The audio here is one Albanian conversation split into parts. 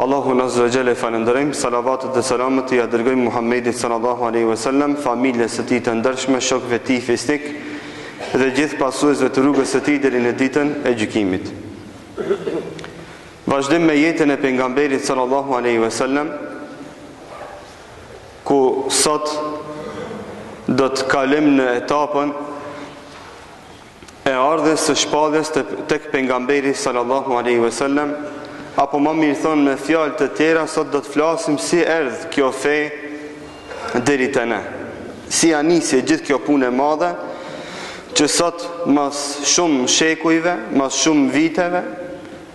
Allahun Azza wa Jall e falënderojmë, salavatet dhe selamet ia dërgojmë Muhammedit sallallahu alaihi wasallam, familjes së tij të ndershme, shokëve të tij fisnik dhe gjithë pasuesve të rrugës së tij deri në ditën e gjykimit. Vazhdim me jetën e pejgamberit sallallahu alaihi wasallam, ku sot do të kalojmë në etapën e ardhjes së shpalljes tek pejgamberi sallallahu alaihi wasallam apo ma mirë thonë me fjalë të tjera sot do të flasim si erdh kjo fe deri te ne si ja nisi e gjithë kjo punë e madhe që sot mas shumë shekujve, mas shumë viteve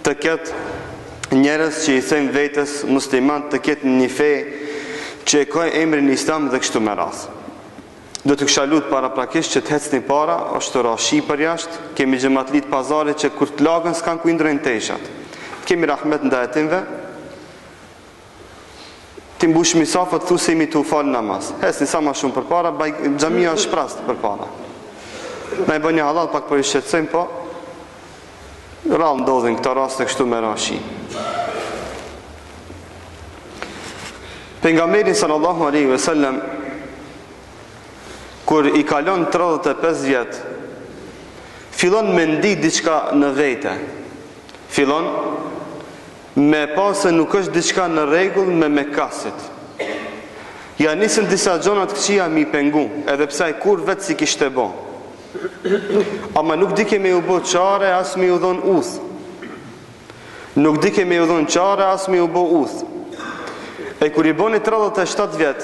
të ketë njerëz që i thojnë vetes musliman të ketë një fe që e ka emrin islam dhe kështu me radhë. Do t'ju kisha lut paraprakisht që të hecni para, është tu ra shi përjashtë, kemi xhematli të pazarit që kur të lagen s'kan ku i ndrojnë teshat. Të kemi rahmet ndaj atinve, t'i mbushmi safat thu se jemi tu fal namaz. Hecni sa ma shumë përpara, baj, xhamia është shprast përpara. Na i bëni hallall pak po i shqetësojmë, po rrallë ndodhin këto raste kështu me ra shi. Pejgamberi sallallahu alaihi wasallam kur i kalon 35 vjet fillon me ndi diçka në vete. Fillon me pa se nuk është diçka në rregull me mekasit. Ja nisën disa gjona të këqija mi pengu, edhe pse ai kurrë vetë s'i kishte bo. Ama nuk dike me ju bo qare as me ju dhon udhë. Nuk dike me ju dhon qare as me ju bo udhë. E kur i boni 37 vjet,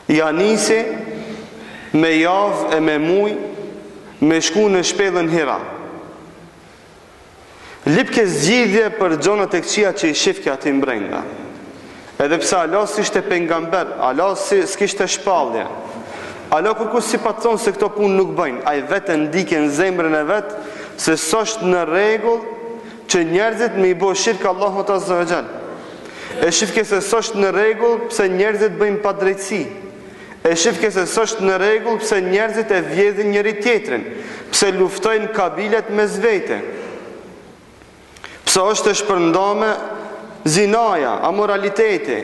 ja nisi me javë e me muj me shku në shpellën Hira. Lipke zgjidhje për gjonat e këqija që i shifke aty mbrenda. Edhe pse ala s'ishte pejgamber, ala si s'kishte shpallje. Ala kurkush s'i pat thonë se këto punë nuk bëjnë, ai vetë e ndike në zemrën e vet se s'është në rregull që njerëzit me i bo shirk Allahut azza wa xhall. E shifke se s'është në rregull pse njerëzit bëjnë padrejtësi. E shifke se s'është në rregull pse njerëzit e vjedhin njëri tjetrin, pse luftojnë kabilet mes vete. Pse është e shpërndame zinaja, amoraliteti,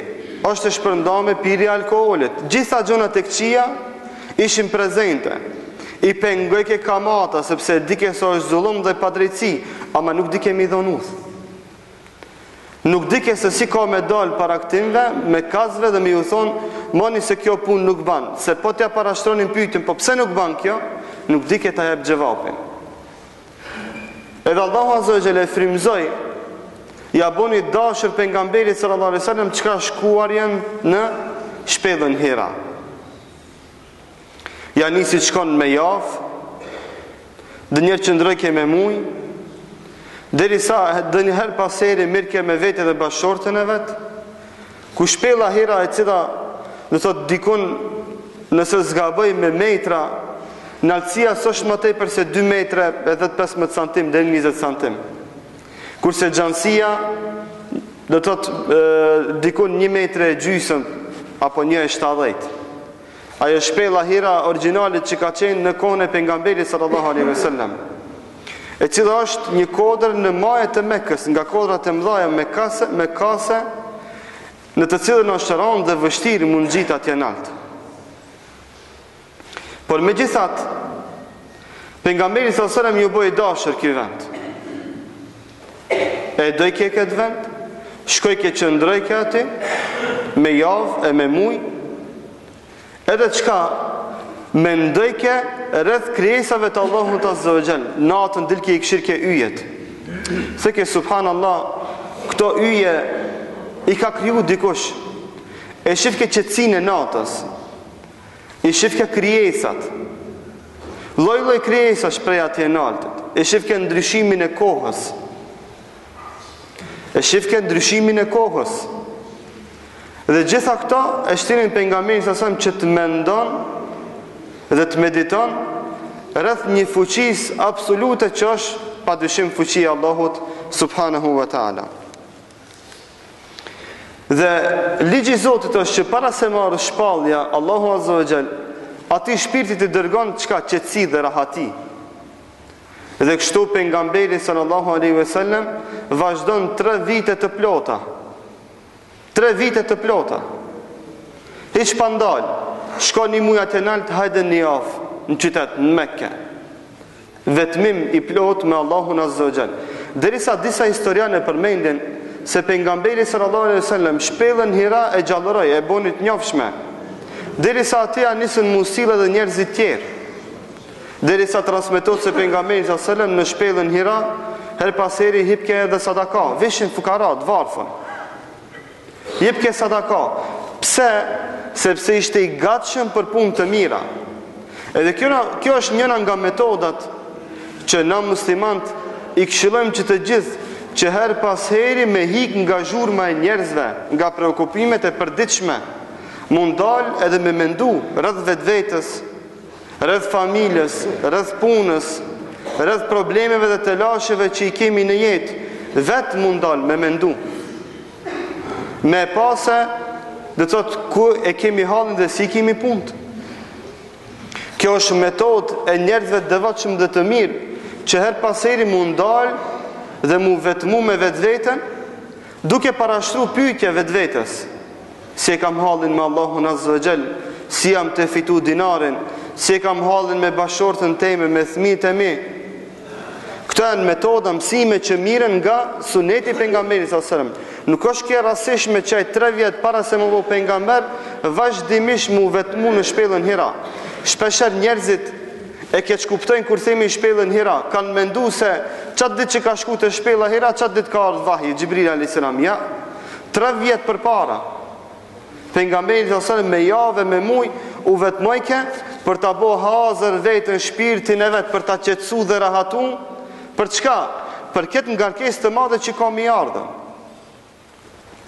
është e shpërndame pirja e alkoolit. Gjitha gjonat e këqija ishin prezente. I pengojke kamata, sepse e dike se është zullum dhe padrejtësi, ama nuk dike me i dhonë udhë. Nuk dike se si ka me dalë para këtinve, mekasve dhe me ju thonë, mani se kjo punë nuk ban, se po t'ja parashtronin pyetjen, po pse nuk ban kjo, nuk dike ta jep xhevapin. Edhe Allahu Azza wa Jall e frymëzoi, ja boni dashur pejgamberit sallallahu alaihi wasallam çka shkuarjen në shpellën Hira. Ja nisi shkon me javë, ndonjëherë qëndrojke me muj, derisa ndonjëherë pas here mirrke me vete dhe bashkëshorten e vet, Ku shpella Hira e cila do të thotë dikun nëse s'gaboj me metra, naltësia s'është më tepër se 2 metre e 10-15 santim deri në 20 santim. Kurse gjanësia do të thotë dikun 1 metre e gjysëm apo 1,70. Ajo shpella Hira origjinale që ka qenë në kohën e pejgamberit sallallahu alaihi wasallam, e cila është një kodër në maje të Mekës, nga kodrat e mëdha mekase, mekase, në të cilën është rëndë dhe vështirë m'u ngjit atje nalt. Por megjithatë, pejgamberit sallallahu alaihi wasallam ju bë i dashur ky vend. E dojke këtë vend, shkojke qëndrojke aty, me javë e me muj, edhe çka mendojke rreth krijesave të Allahut Azza wa Jall, natën dilke i kshirke yjet. Thojke subhanallah, këto yje i ka kriju dikush, e shifke qetësinë e natës, I shifke krijesat, lloj-lloj krijesash prej atje naltit. E shifke ndryshimin e kohës. E shifke ndryshimin e kohës. Dhe gjitha këto e shtinin pejgamberin sallallahu alajhi wasallam që të mendon dhe të mediton rreth një fuqisë absolute që është padyshim fuqia e Allahut subhanahu wa taala. Dhe ligji i Zotit është që para se me ardhë shpallja, Allahu Azza wa Jall, atij shpirtit i dërgon çka qetësi dhe rahati. Dhe kështu pejgamberi sallallahu alaihi wasallam vazhdon tre vite të plota. Tre vite të plota. Hiç pa ndal. Shkon një muj atje nalt, hajde një javë në qytet, në Mekke. Vetmim i plotë me Allahun Azza wa Jall. Derisa disa historianë e përmendin se pejgamberi sallallahu alaihi wasallam shpellën Hira e gjallëroi, e boni të njofshme. Derisa aty ja nisën m'u sill edhe njerëzit tjerë. Derisa transmetohet se pejgamberi sallallahu alaihi wasallam në shpellën Hira herë pas here hipke edhe sadaka, vishin fukarat, varfër. Jepke sadaka. Pse? Sepse ishte i gatshëm për punë të mira. Edhe kjo, kjo është njëra nga metodat që na muslimant i këshillojmë që të gjithë që herë pas heri me hik nga zhurma e njerëzve, nga preokupimet e përditshme, m'u ndal edhe me mendu rreth vetvetes, rreth familjes, rreth punës, rreth problemeve dhe telasheve që i kemi në jetë, vetë m'u ndal me mendu. Me e pa se, do të thotë, ku e kemi hallin dhe si kemi punët. Kjo është metodë e njerëzve të devotshëm dhe të mirë, që herë pas heri m'u ndal dhe m'u vetmu me vetveten, duke parashtru pyetje vetvetes. Si e kam hallin me Allahun Azza wa Jall, si jam tu e fitu dinarin, si e kam hallin me bashkëshorten teme, me fëmijët e mi. Këto janë metoda, mësime që mirren nga suneti i pejgamberit sallallahu alajhi wasallam. Nuk është kjo e rastësishme që ai 3 vjet para se m'u bo pejgamber, vazhdimisht m'u vetmu në shpellën Hira. Shpeshherë njerëzit e keqkuptojnë kur themi shpellën Hira, kanë mendu se qatë ditë që ka shku te shpella Hira, qatë ditë ka ardhë vahji, Xhibril alayhis salam. Ja, 3 vjet përpara. Pejgamberi sallallahu alajhi wasallam me javë me muj u vetmojke për ta bo hazër veten shpirtin e vet për ta qetësu dhe rahatu për çka? Për këtë ngarkesë të madhe që ka m'i ardhë.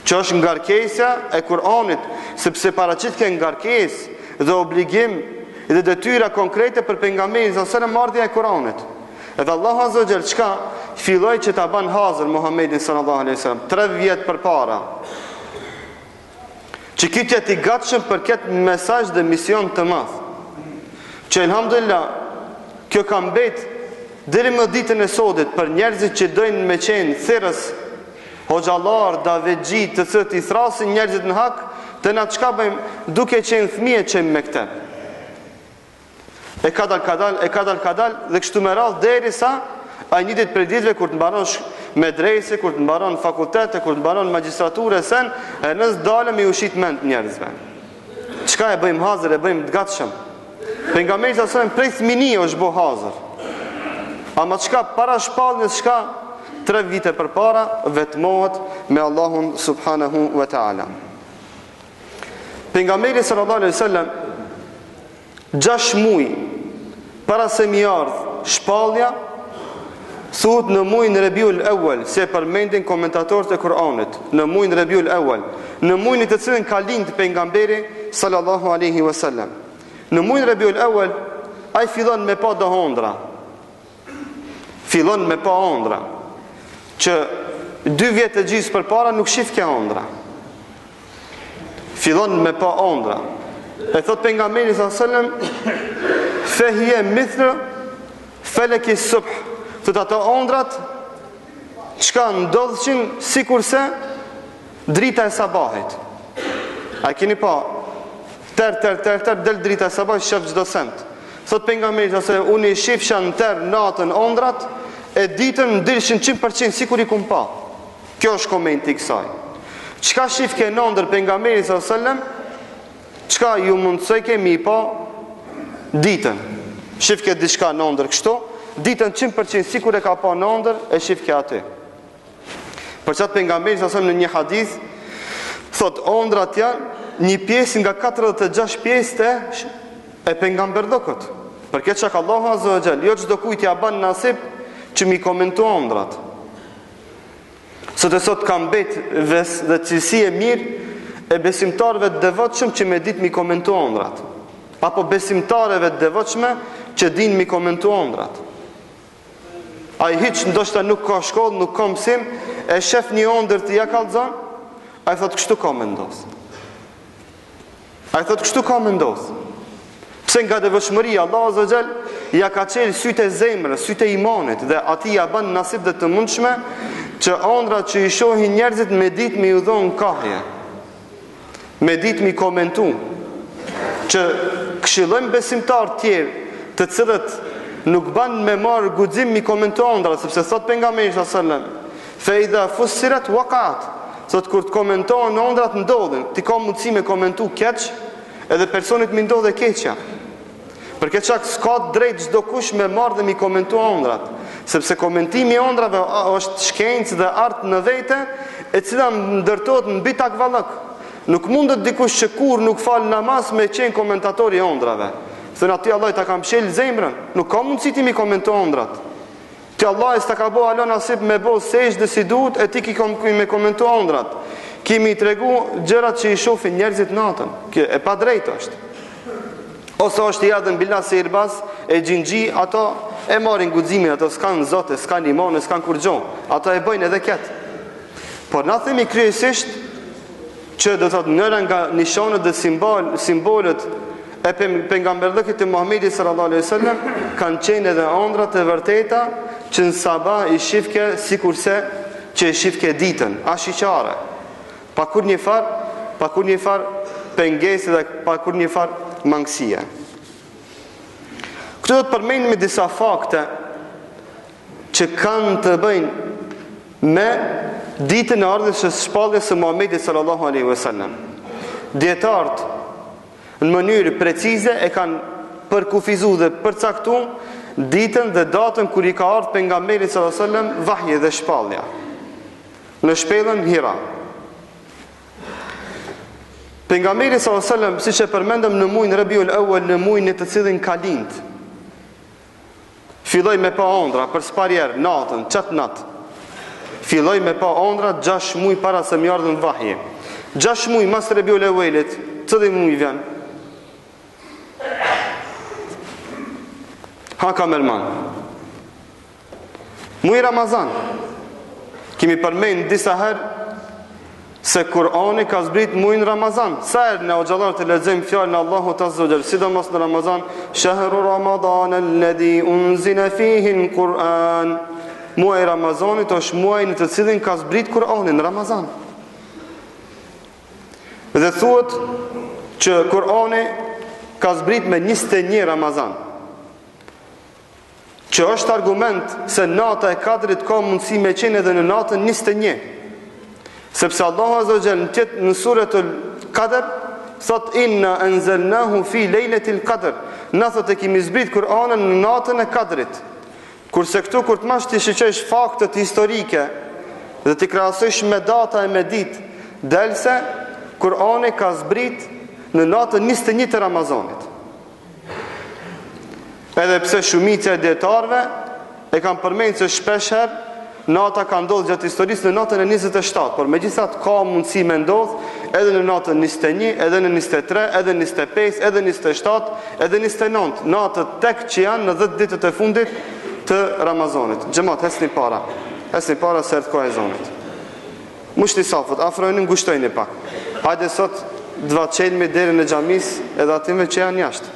Që është ngarkesa e Kur'anit, sepse paraqitke ngarkesë dhe obligim dhe detyra konkrete për pejgamberin sallallahu alajhi wasallam ardhja e Kur'anit. Edhe Allahu azza wa jall çka filloi që ta ban hazër Muhammedin sallallahu alaihi wasallam 3 vjet përpara. Që ky të jetë i gatshëm për këtë mesazh dhe mision të madh. Që elhamdulillah kjo ka mbet deri më ditën e sodit për njerëzit që dojnë me qenë thirrës hoxhallar, davetxhi, të cilët i thrasin njerëzit në hak, te na çka bëjmë duke qenë fëmijë e qemë mekteb. E kadal kadal, e kadal kadal dhe kështu me radhë derisa ai një ditë prej ditëve kur të mbaron medrese, kur të mbaron fakultet, kur të mbaron magjistraturë e sen, e nësë dalëm i u shit mend njerëzve. Çka e bëjmë hazër, e bëjmë të gatshëm. Pejgamberi sallallahu alajhi wasallam prej fëminie është bo hazër. Ama çka para shpalljes çka tre vite përpara vetmohet me Allahun subhanahu wa taala. Pejgamberi sallallahu alaihi wasallam 6 muaj para se m'i ardh shpallja thuhet në mujin Rebiul Awal, si e përmendin komentatorët e Kur'anit, në mujin Rebiul Awal, në mujin në të cilin ka lind pejgamberi sallallahu alaihi wasallam. Në mujin Rebiul Awal ai fillon me pa do ondra. Fillon me pa ondra që dy vjet e gjysë përpara nuk shifke ondra. Fillon me pa ondra. E thot pejgamberi sallallahu alajhi wasallam, "Fehije mithlu feleki subh." Thot ato ondrat çka ndodhshin sikurse drita e sabahit. A keni pa ter ter ter ter del drita e sabahit shef çdo send. Thot pejgamberi sallallahu alajhi wasallam, unë i shifsha në ter natën ondrat e ditën m'dilshin 100% sikur i kum pa. Kjo është komenti i kësaj. Çka shifke në ondër pejgamberi sallallahu alajhi wasallam? Çka ju mundsojke mi pa ditën? Shifke diçka në ondër kështu, ditën 100% sikur e ka pa në ondër e shifke aty. Për qatë pejgamberi sallallahu alajhi wasallam në një hadith thot ondrat janë një pjesë nga 46 pjesët e e pejgamberllëkut. Për këtë shkak Allahu azza wa jall jo çdo kujt ja ban nasip që mi komentu ondrat. Sot e sot ka mbet ves dhe cilësi e mirë e besimtarëve të devotshëm që me ditë mi komentu ondrat. Apo besimtareve të devotshme që dinë mi komentu ondrat. Ai hiç ndoshta nuk ka shkollë, nuk ka mësim, e shef një ondër ti ja kallzon, ai thot kështu ka me ndodh. Ai thot kështu ka me ndodh. Pse nga devotshmëria Allahu azza xhel ja ka çel sytë e zemrës, sytë e imanit dhe atij ja bën nasip dhe të mundshme. që andrrat që i shohin njerëzit me ditë me ju dhonë kahje. Me ditë mi komentu. Që këshillojmë besimtarë tjerë, të cilët nuk ban me marrë guxim mi komentu andrrat, sepse thot pejgamberi sallallahu alajhi wasallam, fe idha fussirat waqa'at. Thot kur të komentohen andrrat ndodhin, ti ka mundësi me komentu keq, edhe personit mi ndodh e keqja. Për këtë shkak s'ka të drejtë çdokush me marrë dhe mi komentu andrrat, sepse komentimi i andrave është shkencë dhe art në vete, e cila ndërtohet mbi takvallëk. Nuk mundet dikush që kurrë nuk fal namaz me qenë komentator i andrave. Thënë aty Allahu ta ka mshel zemrën, nuk ka mundësi ti mi komentu andrrat. Ti Allahu s'ta ka bo hala nasip me bo sexhde si duhet e ti ki kom, me komentu andrrat. Ki me i tregu gjërat që i shofin njerëzit natën. Kjo e padrejtë është. Ose është ijadhen bilah sihirbaz e xhinxhi, ato e marrin guximin, ato s'kanë zot e s'kanë iman e s'kanë kurgjo. Ato e bëjnë edhe ketë. Por na themi kryesisht që do të thotë njëra nga nishanet dhe simbol, simbolet e pejgamberllëkit të Muhamedit sallallahu alaihi wasallam kanë qenë edhe andrrat e vërteta që në sabah i shifke sikurse që e shifke ditën, ashiqare. Pa kurrnjëfarë, pa kurrnjëfarë pengese dhe pa kurrnjëfarë mangësie. Këtu do të përmendim disa fakte që kanë të bëjnë me ditën e ardhjes së shpalljes së Muhamedit sallallahu alaihi wasallam. Dijetarët në mënyrë precize e kanë përkufizu dhe përcaktu ditën dhe datën kur i ka ardhur pejgamberit sallallahu alaihi wasallam vahji dhe shpallja. Në shpellën Hira. Pejgamberi sallallahu alaihi wasallam, siç e përmendëm në muajin Rabiul Awwal, në muajin në të cilin ka lind. Filloi me pa andra për s'pari herë natën, qat natë. Filloi me pa andra 6 muaj para se me ardhën vahji. 6 muaj mas Rabiul Awwalit, cili muaj vjen? Ha kamerman. Muji Ramazan. Kemi përmend disa herë se Kur'ani ka zbrit mujin Ramazan. Sa herë ne hoxhallarët e lexojmë fjalën e Allahut Azza wa Jall, sidomos në Ramazan, shahru Ramadan alladhi unzila fihi al-Quran. Muaji i Ramazanit është muaji në të cilin ka zbrit Kur'ani në Ramazan. Dhe thuhet që Kur'ani ka zbrit me 21 Ramazan. Që është argument se nata e Kadrit ka mundësi me qenë edhe në natën 21. Sepse Allahu Azza wa Jall në tjetë në suretul Kadr thot inna anzalnahu fi lejletil Kadr. Na thot e kemi zbrit Kur'anin në natën e Kadrit. Kurse këtu kur të mash t'i shiqojsh faktet historike dhe t'i krahasojsh me data e me ditë, del se Kur'ani ka zbrit në natën 21 të Ramazanit. Edhe pse shumica e dijetarëve e kanë përmend se shpesh herë nata ka ndodhur gjatë historisë në natën e 27, por megjithatë ka mundësi me ndodh edhe në natën 21, edhe në 23, edhe në 25, edhe në 27, edhe 29, natët tek që janë në 10 ditët e fundit të Ramazanit. Xhemat, hecni para. Hecni para se erdh koha e ezanit. Mushni safët, afrojni, ngushtojni pak. Hajde sot t'va çelmi derën e xhamisë edhe atyne që janë jashtë.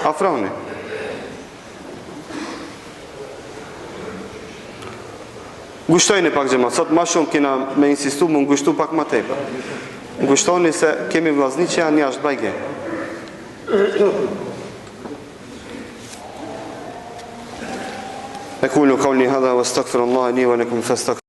Afroni. Ngushtojni pak xhemat, sot ma shumë kena me insistu, me ngushtu pak ma tepër. Ngushtoni se kemi vllazni që janë jashtë bajge. Ekulu kauli hadha wa astaghfirullah li wa lakum fastaghfiruhu.